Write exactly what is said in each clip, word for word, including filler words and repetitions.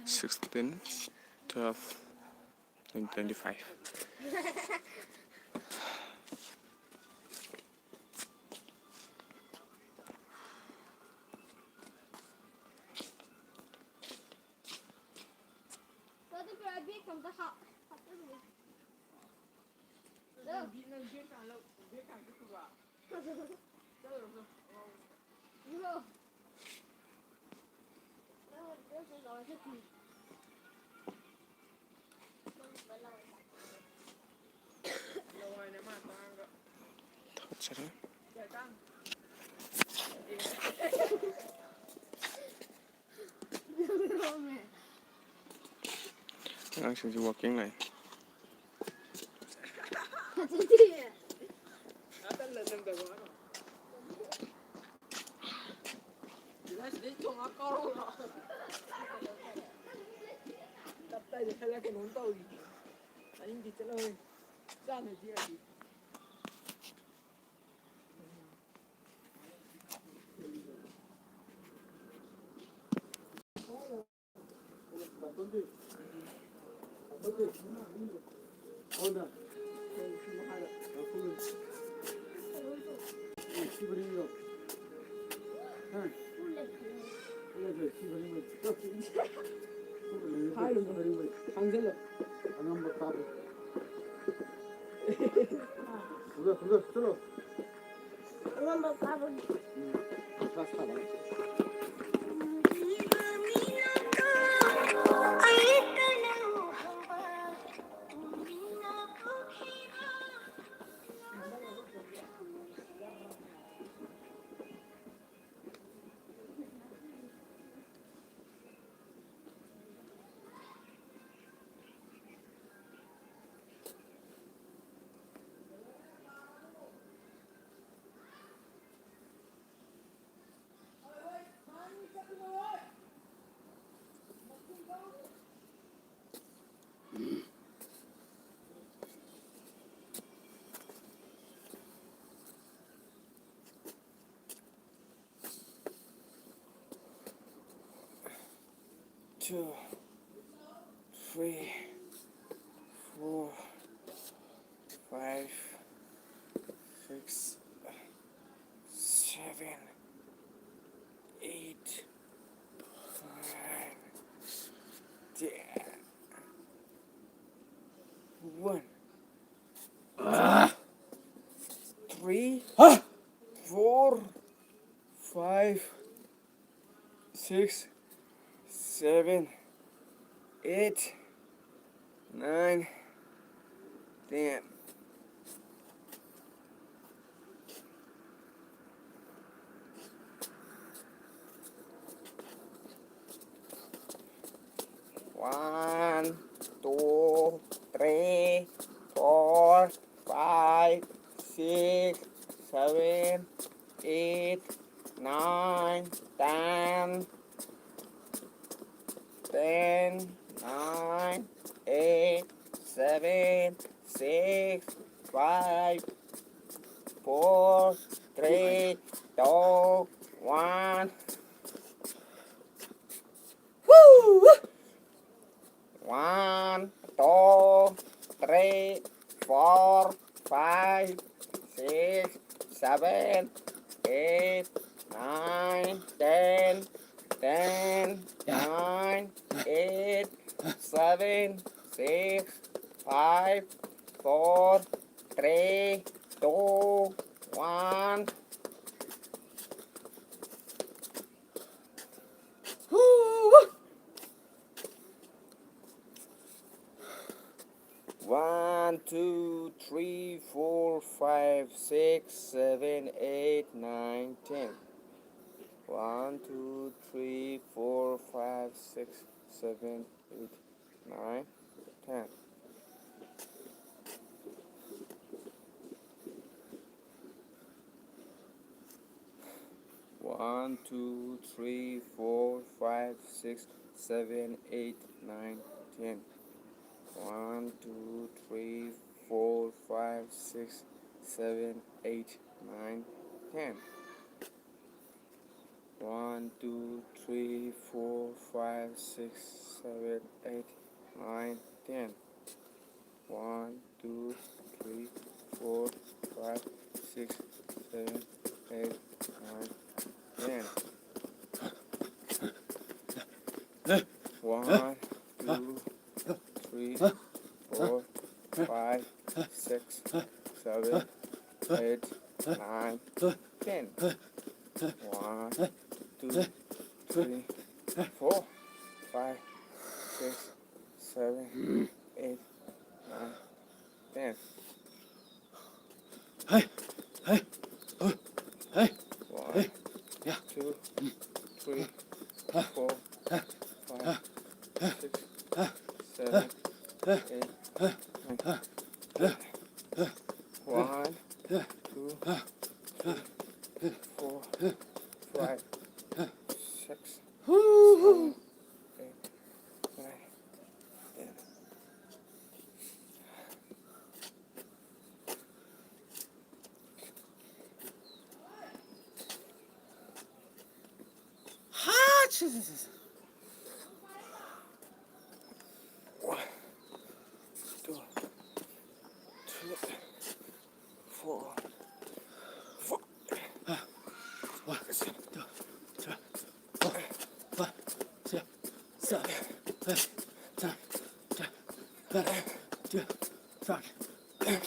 Sixteen, twelve, twenty, twenty-five. ꯊꯣꯛꯆꯔꯦ꯫ ꯑꯉꯥꯡꯁꯤꯡꯁꯤ walking ꯂꯥꯛꯏ꯫ ꯇꯞꯇꯥꯏꯗ ꯈꯜꯂ ꯀꯩꯅꯣꯝ ꯇꯧꯔꯤ꯫ ꯇꯥꯅꯤꯡꯗꯦ, ꯆꯠꯂꯣꯍꯦ꯫ ꯆꯥꯅꯗꯤ ꯌꯥꯗꯦ꯫ ꯊꯥꯡꯖꯜꯂꯣ꯫ ꯑꯉꯝꯕ ꯀꯥꯞꯄꯨ꯫ ꯊꯥꯡꯖꯜꯂꯣ, ꯊꯥꯡꯖꯜꯂꯣ, ꯆꯠꯂꯣ꯫ ꯑꯉꯝꯕ ꯀꯥꯞꯄꯨ꯫ ꯎꯝ꯫ ꯈꯔ ꯁꯥꯟꯅꯔꯣ꯫ two, three, four, five, six, seven, eight, nine, ten. One, three, four, five, six, seven, eight, nine, ten. One, two, three, four, five, six, seven, eight, nine, ten, ten, nine, eight, seven, six, five, four, three, two, one. Woo! One, two, three, four, five, six, seven, eight, nine, ten, ten, nine, eight, seven, six, five, four, three, two, one. Woo! One, two, three, four, five, six, seven, eight, nine, ten. One, two, three, four, five, six, seven, eight, nine, ten. One, two, three, four, five, six, seven, eight, nine, ten. One, two, three, four, five, six, seven, eight, nine, ten. One, two, three, four, five, six, seven, eight, nine, ten. One, two, three, four, five, six, seven, eight, nine, ten. One, two, three, four, five, six, seven, eight, nine, ten. One, two, three, four, five, six, seven, eight, nine, ten. Hey, hey, hey, one, hey, yeah, two, three, four, five, six, seven, eight, nine, ten. One, two, three, four, five, six, seven, eight, nine, ten. Hot! Jesus. One, two, three, four, five. One, two, three, four, five, six, seven, eight, nine, ten, eleven, twelve, thirteen, fourteen,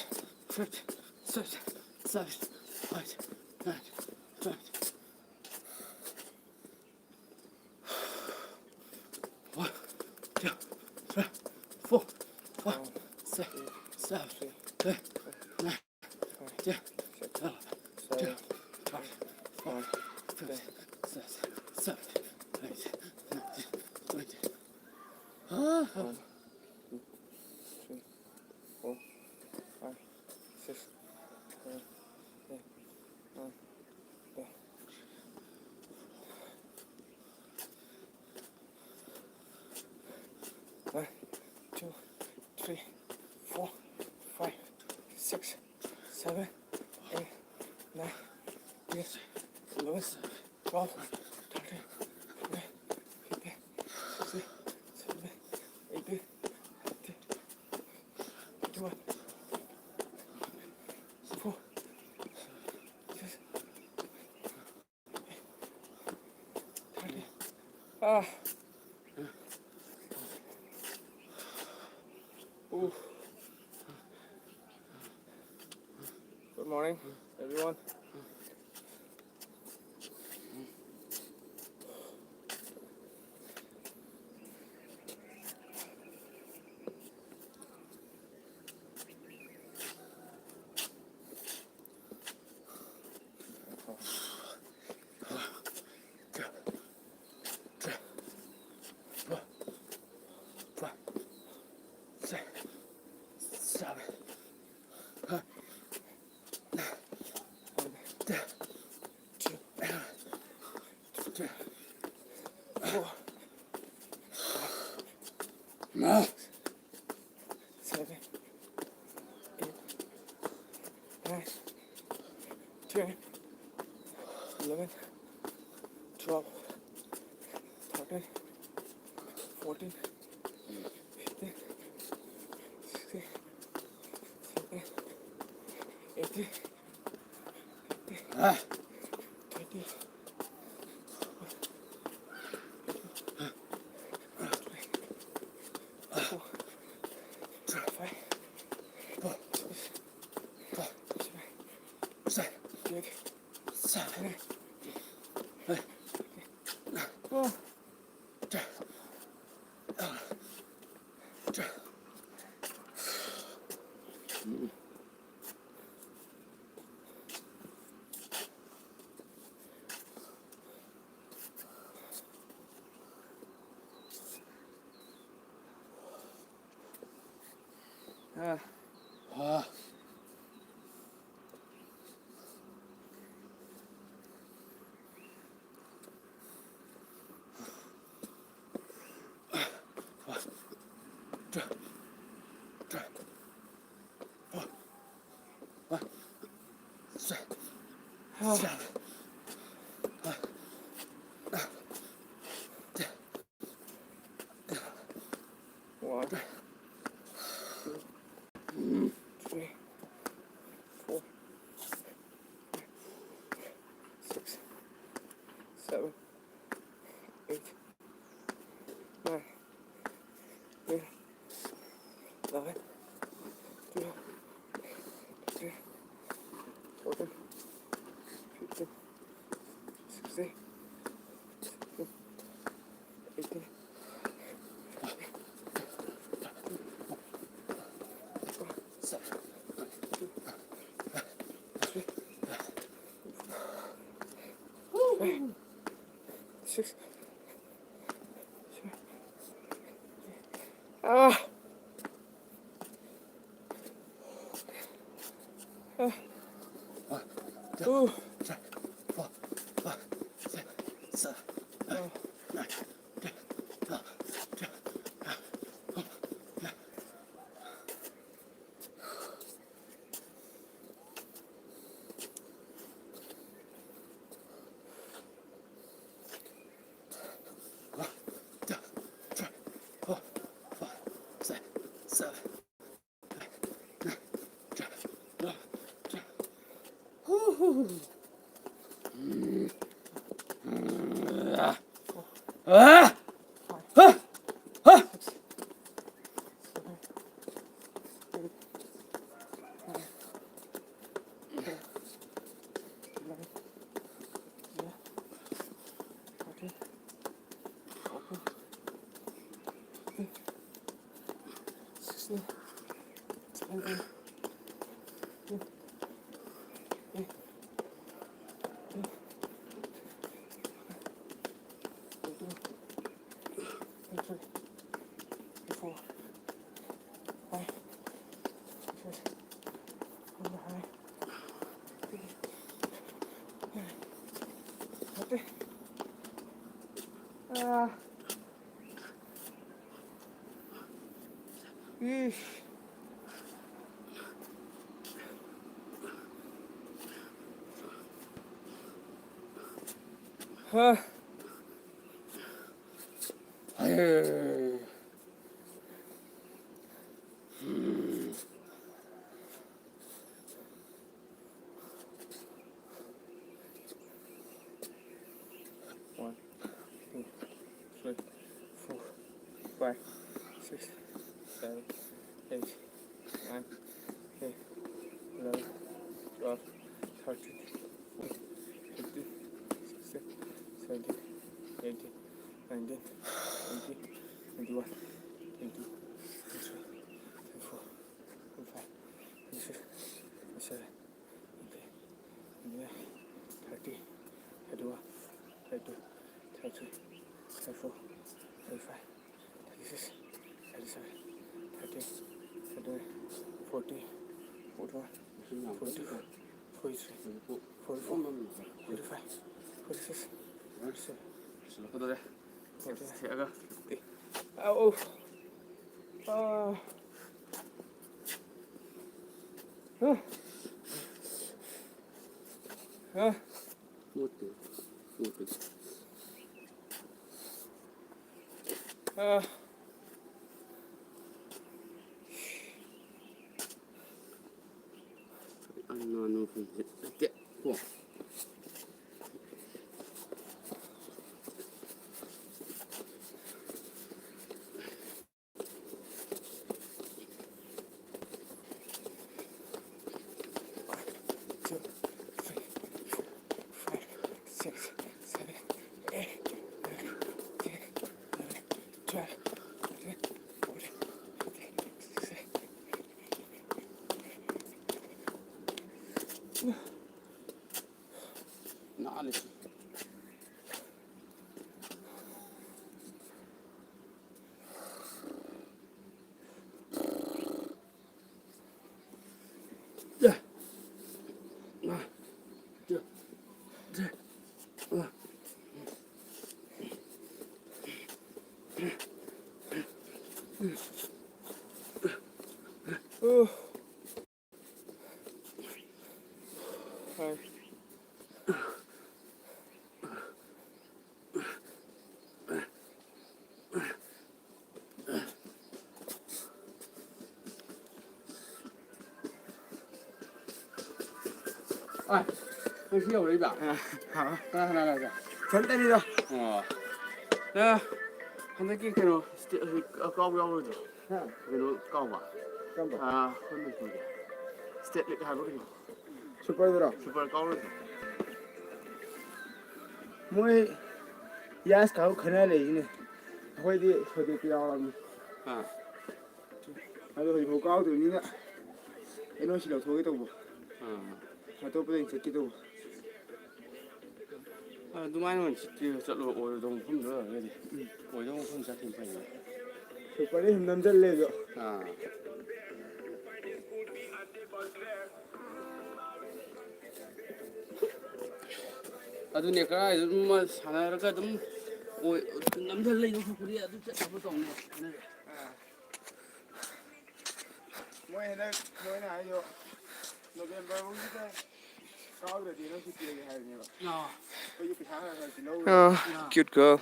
fifteen, sixteen, seventeen, eighteen, nineteen, twenty. One, two, three, four, five, six, seven, eight, nine, ten, eleven, twelve, thirteen, fourteen, fifteen, sixteen, seventeen, eighteen, nineteen, twenty. Ah. One, two, three, four, five, six, seven, eight, nine, ten. One, two, three, four, five, six, seven, eight, nine, ten, eleven, twelve, thirteen, fourteen, fifteen, Ah. Ooh. Good morning, everyone. Seven, eight, nine, ten, eleven, twelve, thirteen, fourteen, fifteen, sixteen, seventeen, eighteen, nineteen, twenty, twenty-one, twenty-two, twenty-three, twenty-four, twenty-five, twenty-six, twenty-seven, twenty-eight, twenty-nine, thirty. Ah. Ah. One, two, three, four, five, six, seven, eight, Six. Ah. Ah. Ooh. Ah. Ixi. Ha. Ay. One, two, three, four, five, six, seven, eight, nine, ten, eleven, twelve, thirteen, fourteen, fifteen, sixteen, seventeen, eighteen, nineteen, twenty, twenty-one, twenty-two, twenty-three, twenty-four, twenty-five, twenty-six, twenty-seven, twenty-eight, twenty-nine, thirty, thirty-one, thirty-two, thirty-three, thirty-four, thirty-five, thirty-six, thirty-seven, thirty, thirty-nine, forty, forty-one, forty-two, forty-three, forty-four, forty-five, forty-six, forty-seven. ꯂꯣꯏꯁꯤꯜꯂꯛꯀꯗꯧꯔꯦ꯫ ꯁꯦꯛꯑꯒ꯫ ꯑꯧ꯫ ꯑꯥ꯫ ꯍꯥ꯫ ꯍꯥ꯫ ꯃꯣꯠꯇꯦ꯫ ꯃꯣꯠꯄꯗꯤ꯫ ꯑꯥ꯫ ꯑꯩ ꯉꯥ ꯅꯨ ꯐꯪꯗꯦ꯫ ꯂꯩꯇꯦ꯫ ꯀꯣ꯫ Two, three, four, five, six, seven, eight, nine, ten, eleven, twelve, thirteen, fourteen, fifteen, sixteen. ꯅꯥꯜꯂꯤ꯫ ꯑꯥꯏ, ꯉꯁꯤ ꯌꯧꯔꯛꯏꯕ? ꯑ, ꯍꯥ? ꯀꯅꯥ ꯀꯅꯥ ꯂꯥꯛꯀꯦ? ꯏꯊꯟꯇꯅꯤꯗ꯫ ꯑꯣ꯫ ꯅꯪ ꯍꯟꯗꯛꯀꯤ ꯀꯩꯅꯣ, ꯁ꯭ꯇꯦꯠ ꯀꯥꯎꯕ ꯌꯥꯎꯔꯣꯏꯗ꯭ꯔꯣ? ꯍꯥ? ꯀꯩꯅꯣ ꯀꯥꯎꯕ? ꯀꯔꯝꯕ? ꯑꯥ, ꯑꯩꯈꯣꯏ ꯃꯅꯤꯄꯨꯔꯒꯤ ꯁ꯭ꯇꯦꯠ ꯂꯤꯒ ꯍꯥꯏꯕ꯭ꯔꯣ ꯀꯩꯅꯣ? ꯁꯨꯄꯔꯗꯨꯔꯣ? ꯁꯨꯄꯔ ꯀꯥꯎꯔꯣꯏꯗ꯭ꯔꯣ? ꯃꯣꯏ ꯌꯥꯁ ꯀꯥꯎ ꯈꯟꯅ ꯂꯩꯔꯤꯅꯦ꯫ ꯑꯩꯈꯣꯏꯗꯤ ꯁꯣꯗꯦꯠꯇ ꯌꯥꯎꯔꯕꯅꯤ꯫ ꯑꯥ꯫ ꯑꯗꯣ ꯍꯧꯖꯤꯛꯐꯥꯎ ꯀꯥꯎꯗ꯭ꯔꯤꯕꯅꯤꯅ ꯑꯦꯟ ꯑꯣ ꯁꯤ ꯂꯧꯊꯣꯛꯀꯦ ꯇꯧꯕ꯫ ꯑꯥ꯫ ꯑꯇꯣꯞꯄꯗ ꯑꯣꯏꯅ ꯆꯠꯀꯦ ꯇꯧꯕ꯫ ꯑꯗꯨꯃꯥꯏꯅ ꯑꯣꯏꯅ ꯆꯠꯀꯦ ꯆꯠꯂꯣ, ꯑꯣꯏꯔꯣꯏꯗꯧꯕ ꯃꯐꯝꯗ ꯑꯣꯏꯔꯒꯗꯤ꯫ ꯎꯝ꯫ ꯑꯣꯏꯗꯧꯕ ꯃꯐꯝ ꯆꯠꯈꯤꯕ ꯐꯩꯌꯦ꯫ ꯁꯨꯄꯔꯗꯤ ꯁꯨꯝ ꯅꯝꯁꯤꯜꯂꯦ ꯑꯗꯣ꯫ ꯑꯥ꯫ ꯑꯗꯨꯅꯦ, ꯀꯔꯥꯏꯗ ꯑꯗꯨꯝ ꯁꯥꯟꯅꯔꯒ ꯑꯗꯨꯝ ꯑꯣꯏ-, ꯅꯝꯁꯤꯜ ꯂꯩꯗꯧ ꯁꯔꯨꯛꯄꯨꯗꯤ ꯑꯗꯨ ꯆꯠꯅꯕ ꯇꯧꯅꯦ꯫ ꯑꯥ꯫ ꯃꯣꯏ ꯍꯟꯗꯛ ꯃꯣꯏꯅ ꯍꯥꯏꯗꯣ ꯅꯣꯕꯦꯝꯕꯔ ꯐꯥꯎꯁꯤꯗ ꯀꯥꯎꯗ꯭ꯔꯗꯤ ꯅꯪ ꯁꯨꯇꯤ ꯂꯩ ꯍꯥꯏꯕꯅꯦꯕ꯫ ꯑꯥ꯫ ꯑꯩꯈꯣꯏꯁꯨ ꯄꯩꯁꯥ ꯈꯔ ꯈꯔ ꯂꯧꯔꯦ꯫ ꯑꯥ, cute girl.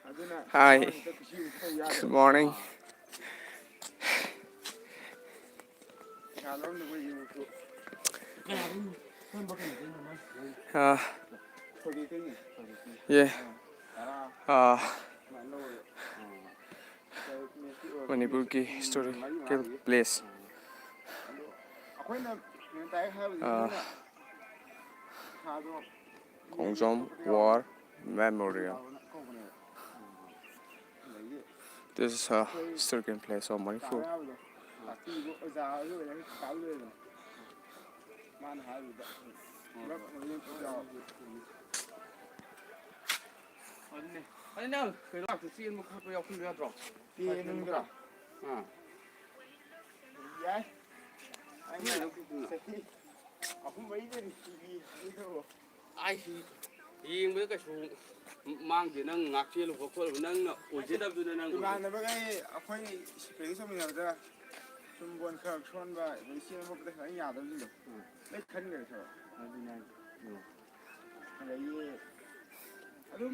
ꯑꯗꯨꯅ hi. ꯃꯥ ꯍꯦꯛꯇ ꯀꯨꯁꯤ ꯀꯨꯁꯤ ꯇꯧ ꯌꯥꯗꯦ꯫ Good morning. ꯄꯩꯁꯥ ꯂꯧꯅꯕ ꯌꯦꯡꯉꯨ꯫ ꯑꯥ, ꯍꯧꯖꯤꯛꯇꯩꯅꯦ꯫ Yeah. ꯑꯥ꯫ ꯃꯅꯤꯄꯨꯔꯒꯤ historical place꯫ Ah, Khongjom War Memorial꯫ This is a historical place of Manipur꯫ ꯑꯗꯨꯅꯦ꯫ ꯑꯗꯨ ꯅꯪ ꯀꯩꯅꯣ ꯉꯥꯛꯇ ꯆꯦꯟꯕ ꯈꯣꯠꯄ ꯌꯥꯎꯁꯟꯕ ꯌꯥꯗ꯭ꯔꯣ? ꯆꯦꯟꯕ꯭ꯔꯥ? ꯑꯥ꯫ ꯌꯥꯏ꯫ ꯑꯩꯅ ꯆꯍꯤ ꯑꯍꯨꯝ ꯃꯔꯤꯗꯗꯤ ꯁꯤꯒꯤ ꯃꯤꯗꯣ꯫ ꯑꯩ ꯌꯦꯡꯕꯗ ꯀꯩꯁꯨ ꯃꯥꯡꯗꯦ, ꯅꯪ ꯉꯥꯛ ꯆꯦꯜꯂꯨꯕ ꯈꯣꯠꯂꯨꯕ, ꯅꯪꯅ ꯑꯣꯏꯖꯗꯕꯗꯨꯅ ꯅꯪ ꯑꯣꯏꯖ- ꯏꯃꯥꯟꯅꯕꯈꯩ ꯑꯩꯈꯣꯏ ꯁꯤꯐꯥꯏꯒꯤ ꯆꯠꯃꯤꯟꯅꯕꯗ ꯁꯨꯝ ꯕꯣꯟ ꯈꯔ ꯁꯣꯟꯕ, ꯑꯗꯩ ꯆꯦꯟꯕ ꯈꯣꯠꯄꯗ ꯈꯤꯇꯪ ꯌꯥꯗꯕꯁꯤꯡꯗꯣ ꯎꯝ꯫ ꯂꯣꯏ ꯈꯟꯈ꯭ꯔꯦ ꯊꯕꯛ꯫ ꯑꯗꯨꯅꯦ ꯍꯥꯏꯁꯦ꯫ ꯎꯝ꯫ ꯑꯗꯒꯤ ꯑꯗꯨꯝ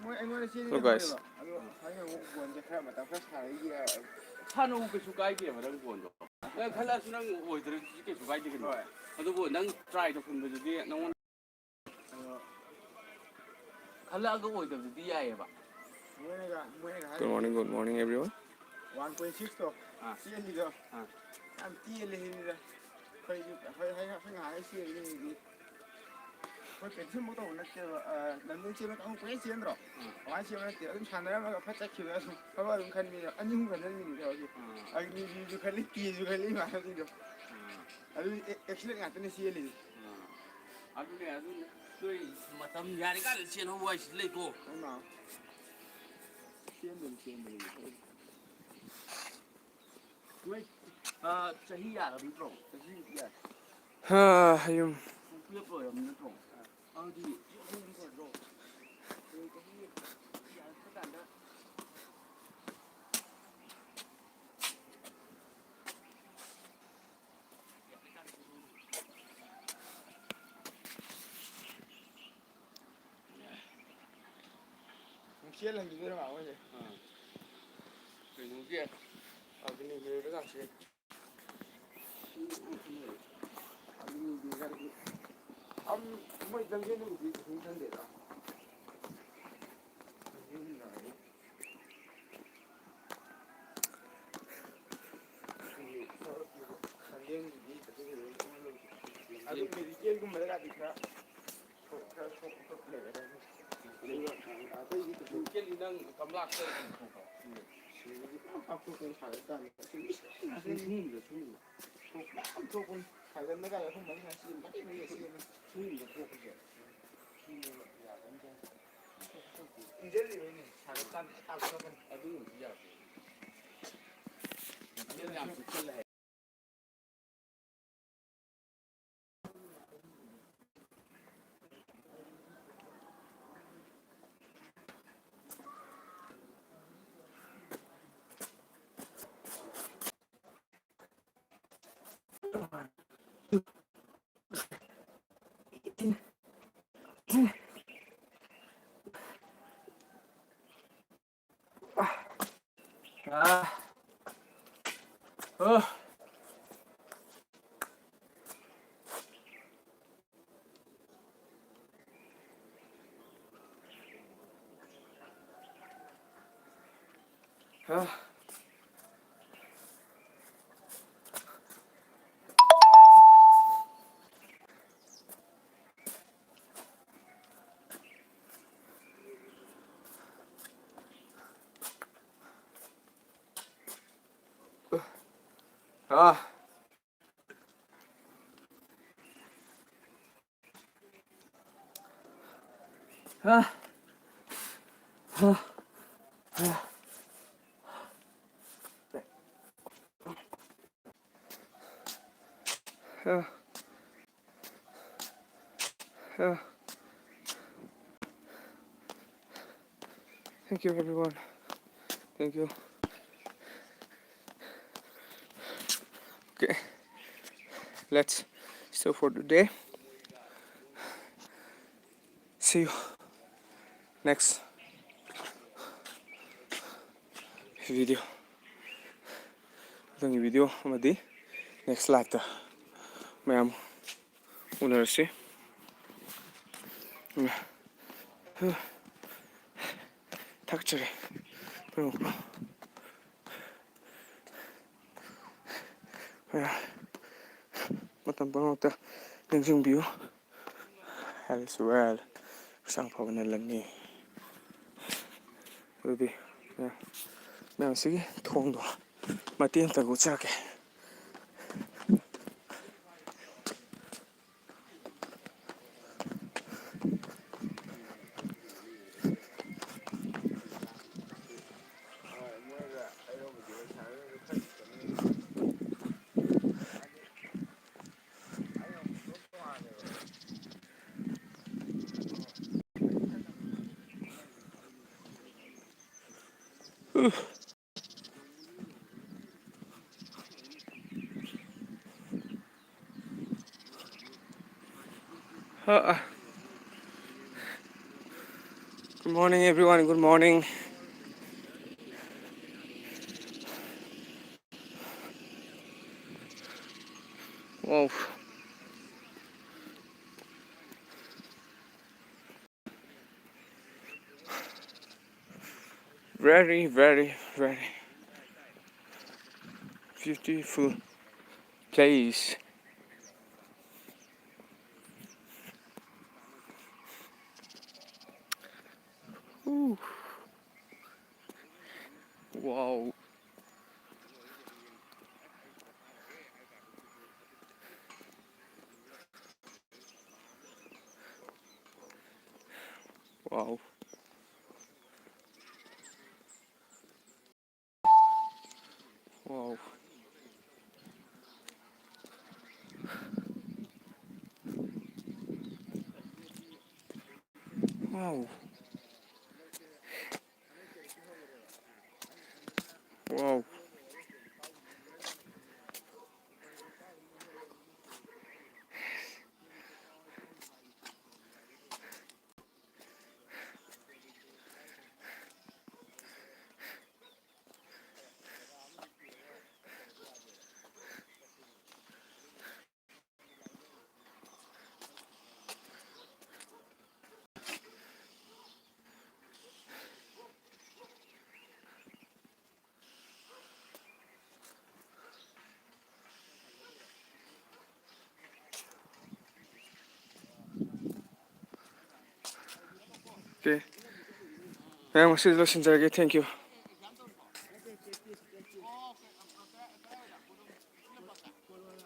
ꯃꯣꯏ ꯑꯩꯉꯣꯟꯗ ꯆꯦꯟꯒꯦ hello, guys. ꯍꯥꯏꯌꯦꯕ꯫ ꯑꯗꯣ ꯍꯥꯏꯅ ꯑꯃꯨꯛ ꯕꯣꯟꯁꯦ ꯈꯔ ꯃꯇꯝ ꯈꯔ ꯁꯥꯟꯅꯈꯤꯒꯦ꯫ ꯁꯥꯟꯅꯧ, ꯀꯩꯁꯨ ꯀꯥꯏꯗꯦꯕ ꯅꯪ ꯕꯣꯟꯗꯣ꯫ ꯅꯪ ꯈꯜꯂꯛꯑꯁꯨ ꯅꯪ ꯑꯣꯏꯗ꯭ꯔꯗꯤ ꯀꯩꯁꯨ ꯀꯥꯏꯗꯦ ꯀꯩꯅꯣ꯫ ꯍꯣꯏ꯫ ꯑꯗꯨꯕꯨ ꯅꯪ try ꯇꯧꯁꯟꯕꯗꯨꯗꯤ ꯅꯪꯉꯣꯟꯗ ꯑꯗꯣ ꯈꯜꯂꯛꯑꯒ ꯑꯣꯏꯗꯕꯗꯨꯗꯤ ꯌꯥꯏꯌꯦꯕ꯫ ꯃꯣꯏꯅꯒ, ꯃꯣꯏꯅꯒ ꯍꯥꯏ good morning, good morning, everyone. One point six ꯇꯣ ꯑꯥ꯫ ꯆꯦꯜꯂꯤꯗꯣ ꯑꯥ꯫ ꯌꯥꯝ ꯇꯦꯜꯂꯦ ꯁꯤꯅꯤꯗ꯫ ꯑꯩꯈꯣꯏꯁꯨ, ꯑꯩꯈꯣꯏ, ꯑꯩꯈꯣꯏ ꯉꯥꯏꯍꯥꯛ ꯆꯦꯜꯂꯤꯅꯤ ꯍꯧꯖꯤꯛ꯫ ꯑꯩꯈꯣꯏ ꯄ꯭ꯔꯦꯛꯇꯤꯁ ꯑꯃꯨꯛ ꯇꯧꯕ ꯅꯠꯇꯦꯕ, ꯑ, ꯂꯝꯖꯦꯜ ꯆꯦꯟꯕ ꯀꯥꯡꯕꯨ ꯄꯨꯔꯥ ꯆꯦꯟꯗ꯭ꯔꯣ? ꯑꯥ꯫ ꯑꯗꯨꯃꯥꯏꯅ ꯆꯦꯟꯕ ꯅꯠꯇꯦ, ꯑꯗꯨꯝ ꯁꯥꯟꯅꯔꯝꯃꯒ ꯐꯠ ꯆꯠꯈꯤꯕ, ꯑꯗꯨꯝ ꯊꯕꯛ ꯑꯗꯨꯝ ꯈꯟꯕꯤꯗꯣ, ꯑꯅꯤ ꯑꯍꯨꯝ ꯈꯟꯖꯟꯕꯤꯅꯤꯗ ꯍꯧꯖꯤꯛ꯫ ꯑꯥ꯫ ꯑꯒꯅꯤꯕꯤꯔꯁꯨ ꯈꯜꯂꯤ, ꯇꯦꯖꯁꯨ ꯈꯜꯂꯤ, ꯏꯃꯥꯟꯅꯕꯁꯤꯡꯗꯣ꯫ ꯑꯥ꯫ ꯑꯗꯨ ꯑꯦ-, ꯑꯦꯛꯁꯤꯂꯦꯟ ꯉꯥꯛꯇꯅꯦ ꯆꯦꯜꯂꯤꯁꯦ꯫ ꯑꯥ꯫ ꯑꯗꯨꯅꯦ, ꯑꯗꯨ ꯅꯣꯏ ꯃꯇꯝ ꯌꯥꯔꯤꯀꯥꯟꯗ ꯆꯦꯟꯍꯧꯕ ꯍꯥꯏꯁꯤ ꯂꯩꯀꯣ꯫ ꯑꯩꯅ ꯆꯦꯟꯗꯣꯏꯅꯤ, ꯆꯦꯟꯗꯣꯏꯅꯤ꯫ ꯅꯣꯏ, ꯑ, ꯆꯍꯤ ꯌꯥꯔꯕ ꯅꯠꯇ꯭ꯔꯣ? ꯆꯍꯤ ꯌꯥꯔꯦ꯫ ꯍꯥ, ꯌꯨꯝ꯫ ꯇꯨꯌꯦꯜꯞ ꯂꯣꯏꯔꯕ ꯅꯠꯇ꯭ꯔꯣ? ꯑꯗꯨꯗꯤ ꯆꯍꯤ ꯑꯍꯨꯝ ꯐꯗ꯭ꯔꯣ? ꯍꯌꯦꯡ ꯆꯍꯤ ꯌꯥꯔꯛꯄ ꯀꯥꯟꯗ ꯅꯨꯡꯁꯤꯠ ꯍꯟꯈꯤꯗꯣꯏꯔꯣ ꯃꯥ ꯍꯣꯏꯁꯦ? ꯑꯥ꯫ ꯀꯩꯅꯣꯒꯤ ꯑꯒꯅꯤꯕꯤꯔꯒ ꯂꯥꯛꯁꯦ꯫ ꯑꯒꯅꯤꯕꯤꯔꯒꯗꯤ ꯑꯝ, ꯃꯣꯏ ꯂꯝꯖꯦꯟꯗꯨꯕꯨꯗꯤ ꯀꯩꯁꯨꯝ ꯈꯟꯗꯦꯗ꯫ ꯂꯝꯖꯦꯟ ꯅꯥꯏ꯫ ꯑꯗꯨ ꯃꯦꯗꯤꯀꯦꯜꯒꯨꯝꯕꯗꯒꯗꯤ ꯈꯔ ꯁꯣꯛ-, ꯈꯔ ꯁꯣꯛꯄ ꯈꯣꯠꯄ ꯂꯩꯒꯗ꯭ꯔꯥ? ꯑꯗꯨꯒ ꯑꯇꯩꯗꯤ ꯀꯩꯁꯨ ꯃꯦꯗꯤꯀꯦꯜꯗꯤ ꯅꯪ ꯒꯝꯂꯥ ꯀꯌꯥ ꯊꯣꯛꯄ꯭ꯔꯣ? ꯁꯤꯗꯒꯤ ꯄꯨꯔꯥ ꯄꯥꯛꯊꯣꯛꯄꯅꯤ ꯁꯥꯒꯠ ꯀꯥꯟꯗ꯫ ꯁꯨꯝ ꯁꯨꯝ ꯁꯨꯝ ꯁꯨꯝ ꯁꯨꯝ ꯁꯣꯛ ꯃꯌꯥꯝ ꯊꯣꯛꯄꯅꯤ꯫ ꯁꯥꯒꯠꯅ ꯀꯥꯟꯗ ꯑꯩꯈꯣꯏ ꯃꯔꯤ ꯃꯉꯥ ꯆꯦꯟꯕ ꯃꯔꯤ ꯃꯔꯤ ꯆꯦꯟꯕ꯫ ꯁꯨꯝꯕ ꯊꯣꯛꯄꯁꯦ꯫ ꯁꯤꯅꯦꯕ ꯌꯥꯗꯕꯅꯤꯗ꯫ ꯏꯟꯖꯜꯂꯤꯕꯩꯅꯦ꯫ ꯁꯥꯒꯠ ꯀꯥꯟꯗ ꯍꯦꯛ ꯀꯥꯞꯊꯣꯔꯛꯀꯅꯤ꯫ ꯑꯗꯨꯒꯨꯝꯕꯗꯤ ꯌꯥꯗꯦ꯫ ꯏꯟꯖꯜ ꯌꯥꯝ ꯆꯨꯞꯁꯜꯂꯦ ꯍꯥꯏ꯫ ꯑꯥ꯫ ꯑꯣ꯫ ꯑꯥ꯫ Ah. Ah. Ah. Ah. Ah. Ah. Thank you, everyone. Thank you. Okay. Let's stop for today. See you next video. ꯃꯊꯪꯒꯤ video ꯑꯃꯗꯤ next live ꯇ ꯃꯌꯥꯝ ꯎꯅꯔꯁꯤ꯫ ꯊꯛꯆꯔꯦ꯫ ꯃꯇꯝ ꯄꯨꯝꯅꯃꯛꯇ ꯅꯤꯡꯁꯤꯡꯕꯤꯌꯨ꯫ Health is wealth. ꯍꯛꯆꯥꯡ ꯐꯕꯅ ꯂꯟꯅꯤ꯫ ꯑꯗꯨꯗꯤ ꯃꯌꯥꯝꯁꯤꯒꯤ ꯊꯣꯡꯗꯣ ꯃꯇꯦꯛ ꯑꯃꯇꯪ ꯎꯠꯆꯔꯛꯀꯦ꯫ Uh, good morning, everyone. Good morning. Wow. Very, very, very beautiful place. Ooh. Wow. Wow. Wow. Wow. Wow. Okay. ꯃꯌꯥꯝ, ꯉꯁꯤꯗꯤ ꯂꯣꯏꯁꯤꯟꯖꯔꯒꯦ꯫ Thank you꯫